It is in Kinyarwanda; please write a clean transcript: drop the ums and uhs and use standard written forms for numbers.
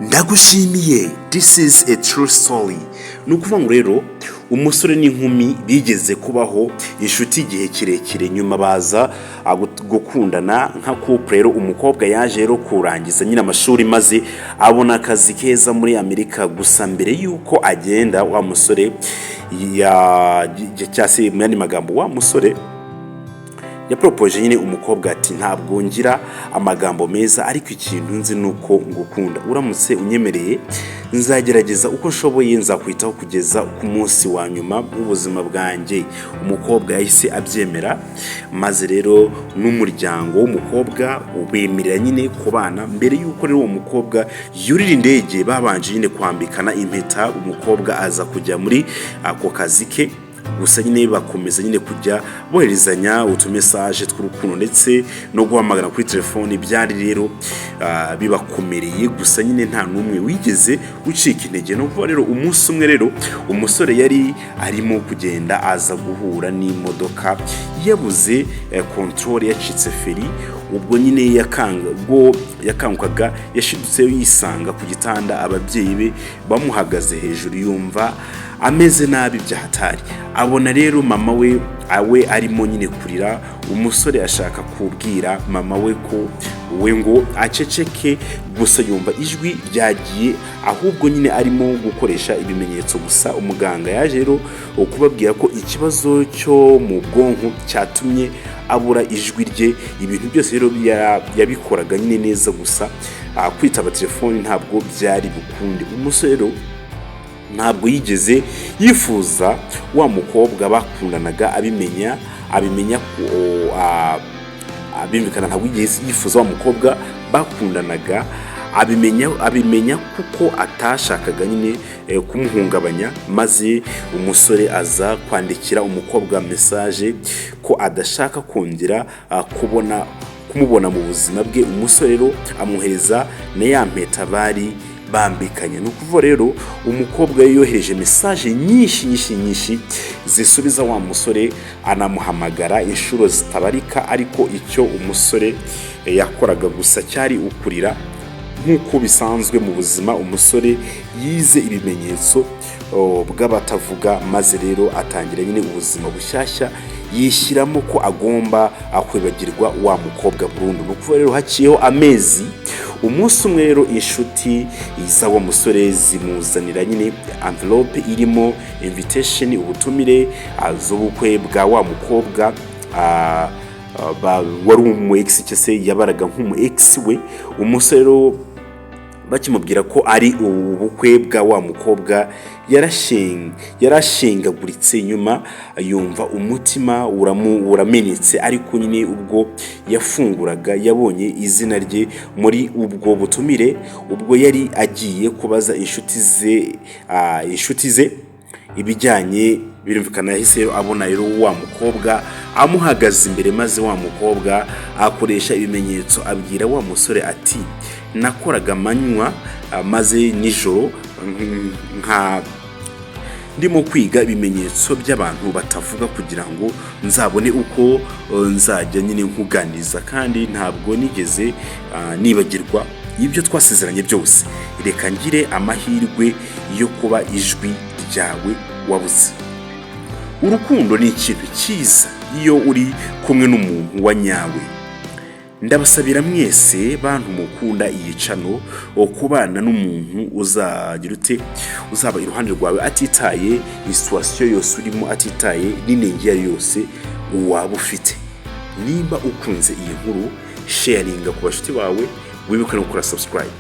Ndagushimiye. This is a true story. Ni ukuvuga ngo rero umusore n'inkumi bigeze kubaho inshuti igihe kirekire, nyuma baza gukundana nka couple. Rero umukobwa yaje rero kurangiza nyine amashuri, maze abona akazi keza muri Amerika. Gusa mbere y'uko agenda, wa musore ya cyangwa se mu yandi magambo, wa musore yaporopoje nyine umukobwa ati: "Ntabwo ngira amagambo meza, ariko ikintu nzi ni uko ngukunda. Uramutse unyemereye, nzagerageza uko nshoboye, nzakwitaho kugeza ku munsi wa nyuma w'ubuzima bwanjye." Umukobwa yahise abyemera, maze rero n'umuryango w'umukobwa ubemerera nyine kubana. Mbere y'uko rero uwo mukobwa yurira indege, babanje nyine kwambikana impeta. Umukobwa aza kujya muri ako kazi ke, gusa nyine bakomeza nyine kujya boherezanya utumessage tw'urukundo ndetse no guhamagara kuri telefoni. Byari rero bibakomereye, gusa nyine nta n'umwe wigeze ucika intege. No kuvuga rero, umunsi umwe rero umusore yari arimo kugenda, aza guhura n'imodoka yabuze contrôle, yacitse feri. Ubwo nyine yakanga, ubwo yakangukaga, yashidutse yisanga ku gitanda, ababyeyi be bamuhagaze hejuru. Yumva ameze nabi byahatari, abona rero mama we awe arimo nyine kurira. Umusore ashaka kubwira mama we ko we ngo aceceke, gusa yumva ijwi ryagiye, ahubwo nyine arimo gukoresha ibimenyetso gusa. Umuganga yaje rero kubabwira ko ikibazo cyo mu bwonko cyatumye abura ijwi rye. Ibintu byose rero yabikoraga nyine neza, gusa kwitaba telefoni ntabwo byari bukunde. Umusore rero ntabwo yigeze yifuza wa mukobwa bakundanaga abimenya ko bimvikana, ntabwo yigeze yifuza wa mukobwa bakundanaga abimenya kuko atashakaga nyine kumuhungabanya. Maze umusore aza kwandikira umukobwa message ko adashaka kongera kubona kumubona mu buzima bwe. Umusore rero amwohereza na ya mpeta bari bambikanye. Ni ukuvuga rero umukobwa yohereje message nyinshi nyinshi nyinshi zisubiza wa musore, anamuhamagara inshuro zitabarika, ariko icyo umusore yakoraga gusa cyari ukurira nk'uko bisanzwe mu buzima. Umusore yize ibimenyetso bw'abatavuga, maze rero atangira nyine ubuzima bushyashya, yishyiramo ko agomba kwibagirwa wa mukobwa burundu. Ni ukuvuga rero haciyeho amezi, umunsi umwe rero inshuti za wa musore zimuzanira nyine envelope irimo invitation, ubutumire z'ubukwe bwa wa mukobwa wari umu ex, cyangwa se yabaraga nk'umu ex we. Umusore rero bakimubwira ko ari ubukwe bwa wa mukobwa, yarashengaguritse, nyuma yumva umutima uramenetse. Ariko nyine ubwo yafunguraga, yabonye izina rye muri ubwo butumire. Ubwo yari agiye kubaza inshuti ze ibijyanye, birumvikana yahise abona rero wa mukobwa amuhagaze imbere, maze wa mukobwa akoresha ibimenyetso, abwira wa musore ati: "Nakoraga amanywa, maze nijoro nka ndimo kwiga ibimenyetso by'abantu batavuga kugira ngo nzabone uko nzajya nyine nkuganiriza, kandi ntabwo nigeze nibagirwa ibyo twasezeranye byose. Reka ngire amahirwe yo kuba ijwi ryawe wabuze." Urukundo ni ikintu cyiza iyo uri kumwe n'umuntu wa nyawe. Ndabasabira mwese bantu mukunda iyi channel kubana n'umuntu uzagira ute, uzaba iruhande rwawe atitaye situation yose urimo, atitaye n'inenge iyo ari yose waba ufite. Nimba ukunze iyi nkuru, sharinga ku bashuti bawe, wibuke no gukora subscribe.